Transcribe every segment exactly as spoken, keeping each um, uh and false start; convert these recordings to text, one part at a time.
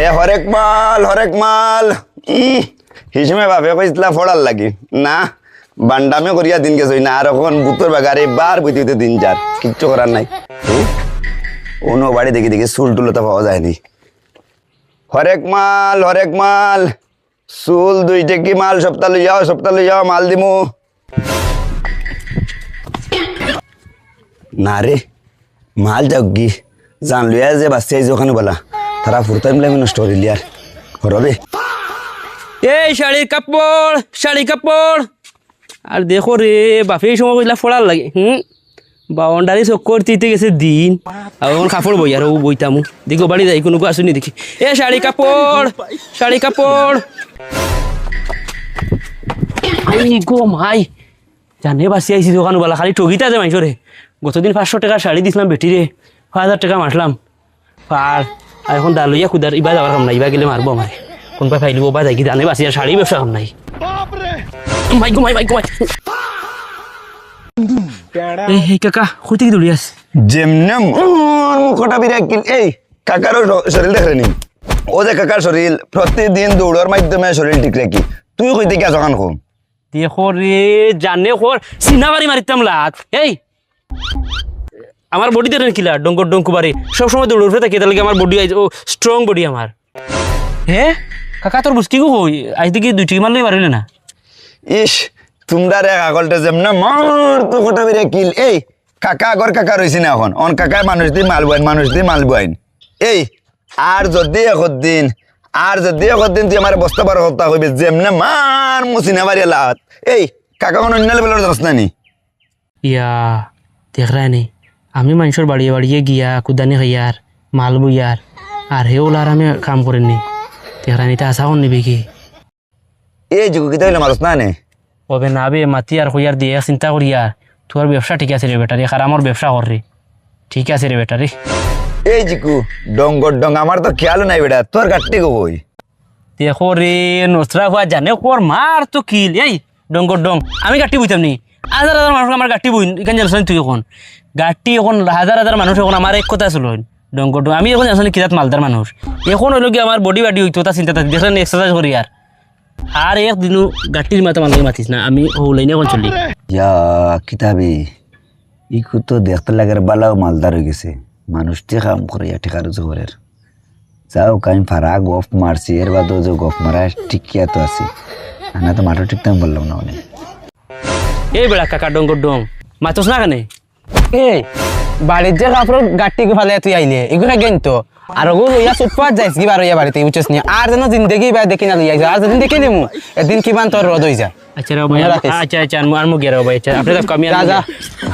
এ হরেক মাল, হরেক মাল। উম, হিসমে বাপে কইছলা ফড়ার লাগি। না, বান্ডামে করিয়া দিন গেছে না, আর অখন বুতর বাগারে বার বুঝতে বুঝতে দিন যার, কিচ্ছু করার নাই। হুম? অন্য বাড়ি দেখি দেখি চুল টুল তো পাওয়া যায়নি। হরেক মাল, হরেক মাল। চুল দুই টেকি মাল সপ্তাহ লইয়াও, সপ্তাহ লইয়াও, মাল দিমু। না রে, মাল যাউক গি। জান লইয়া যে বাঁচি আইছে অখান বালা। তারা ফুরতাই মিলে আমি নষ্ট করিলি আর। হরবে। এই শাড়ির কাপড়, শাড়ির কাপড়। আর দেখো রে, বাপে ই সময় কইলা ফড়ার লাগি। হুম? বাউন্ডারি চক্কর দিতে গেছে দিন। আর অখন কাপড় বই আর ও বইতামু। দেখো বাড়ি যাই, কুনু আসুনি দেখি। এ শাড়ি কাপড়, শাড়ি কাপড়। এই গো মাই, জানে বাঁচি আইছি দোকান বালা, খালি ঠগিতা যে মাইনষরে। গতদিন পাঁচশো টেকার শাড়ি দিছলাম বেটিরে, পাঁচ হাজার টেকা মারলাম। পার, আর অখন দা লইয়া কুদার, ইবা যাওয়ার কাম নাই, ইবা গেলে মারবো আমারে। কুনবায় ফাইলিবো, বা যাই কি জানে বাঁচি আর শাড়ি ব্যবসা কাম নাই। মাই গো মাই, মাই গো মাই। এই, এই কাকা, কই থাকি দৌড়ি আস? যেমনে মোর মুখটা বিরাট কিল, এই কাকারও শ-, শরীর দেখরে নি। ও যে কাকার শরীর, প্রতিদিন দৌড়র মাধ্যমে শরীর ঠিক রাখি। তুই কই থাকি আস অখান কম? দেখো রে, জানে কর, সিনা বাড়ি মারিতাম লাত। এই, আমার বডি দেখরে নি কিলা, ডঙ্গর ডঙ্কু বাড়ি। সবসময় দৌড়র উপরে থাকি, তার লাগি আমার বডি আইজ, ও, স্ট্রং বডি আমার। হে? কাকা, তোর বুঝকি গো কই? আইজ দেখি দুই টিকি মারলেই বাড়িলে না। ইস, তুমরারে আগলটা যেমনে মার তো কটা বেরিয়া কিল। এই, কাকা আগর কাকা রইছে না অখন। অন কাকায় মানুষ দি মাল বইন, মানুষ দি মাল বইন। এই, আর যদি একদিন, আর যদি একদিন তুই আমার বস্তা বার কথা কইবে, যেমনে মার মুসিনা বাড়িয়া লাত। এই, কাকা অখন অন্য লেভেলর জানস না নি? ইয়া, দেখরায় নি, আমি মানষর বাড়িয়ে বাড়িয়ে গিয়া কুদানি খাইয়ার, মাল বইয়ার, আর হে ওলা আর আমি কাম করিনি। দেখরায় নি, তা আশা কর নিবি কি? এই জিকু, কিতা অইলো, মাতস না নে? ওবে না বে, মাতি আর কইয়ার দিয়া চিন্তা করিয়ার, তোর ব্যবসা ঠিক আছে রে বেটা রে, খারামর ব্যবসা কর রে, ঠিক আছে রে বেটা রে। এই জিকু, ডঙ্গর ডং, আমার তো খেয়ালও নাই বেটা, তোর গাট্টি কই? দেখো রে, নসরা ফুয়া জানে কর মার তো কিল, এই ডঙ্গর ডং, আমি গাট্টি বইতাম নি? হাজার হাজার মানুষ আমার গাট্টি বইন, ইখান জানস নি তুই অখন? গাট্টি অখন হাজার হাজার মানুষ অখন আমার এক কথা চলইন, ডঙ্গর ডং। আমি অখন জানস নি কিজাত মালদার মানুষ। অখন অইলো কি আমার বডি বাডি অইতো, তা চিন্তা তা দেখলে নি এক্সারসাইজ করি আর। আর একদিনও গাট্টির মাথা মালদার মাতিস না, আমি হৌলাইনে অখন চলি। ইয়া, কিতা বে, ইকু তো দেখতে লাগের বালাও মালদার অইগেছে। মানুষ তে কাম করিয়া টেকা রুজি করের। যাও, আমি ফারা গফ মারছি, এর বাদেও যে গফ মারা টিকিয়া তো আছি। আনা তো মাঠও টিকতাম পারলাম না অনে। এই বেটা কাকা ডঙ্গর ডং, মাতস না কেনে? এ, বাড়ির যে কাপড়র গাট্টি গু ফালাইয়া তুই আইলে, ইগু কে গেন তো। আর ওগু লইয়া ছুটপাট যাইস কি বার অইয়া বাড়িত, বুঝছস নি? আর যেন জিন্দেগি ইবায় দেখি না লইয়া আইস। আর যেদিন দেখি নিমু, এদিন কিমান তোর রদ অই যা। আচ্ছা রে ভাই, মনে রাখিস। আচ্ছা, আচ্ছা, আনমু, আনমু গিয়া রে ভাই, আচ্ছা, আপনি তো কমি যা, আনমু যা। গিয়া।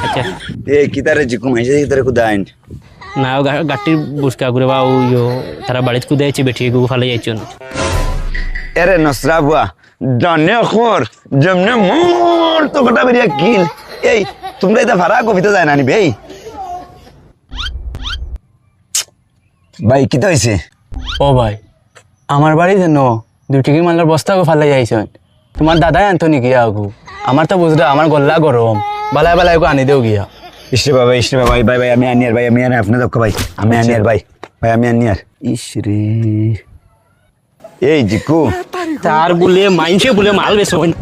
আচ্ছা। এ, কিতা রে জিকু, মাইনষে কিতা রে কুদাইন? না, ও গা-, গাট্টির বুসকা করে বা ও ইয়ো, তারা বাড়িত কুদাইছে বেটি, গু ফালাই যাইছে না। এরে নসরা বুয়া, জানে খর, যেমনে মোর তো কটা বেরিয়া কিল। এই, তুমরা ইতা ফারা গফিতা যায় না নি বে? ভাই, কিতা অইছে? ও ভাই, আমার বাড়ি যেন দুই টিকি মালর বস্তা গু ফালাই আইছইন। তোমার দাদায় আনতো নি গিয়া ওগু? আমার তো বুঝরা, আমার গল্লা গরম। বালায় বালায় ওগু আনি দেও গিয়া। ইস রে বাবা, ইস রে বাবা, ভাই, ভাই, ভাই, আমি আনিয়ার, ভাই, আমি আনিয়ার, আপনে দেখো ভাই, আমি আনিয়ার, ভাই, ভাই, আমি আনিয়ার। ইস রে। এই জিকু। তার বুলে মাইনষে বুলে মাল বেচইন।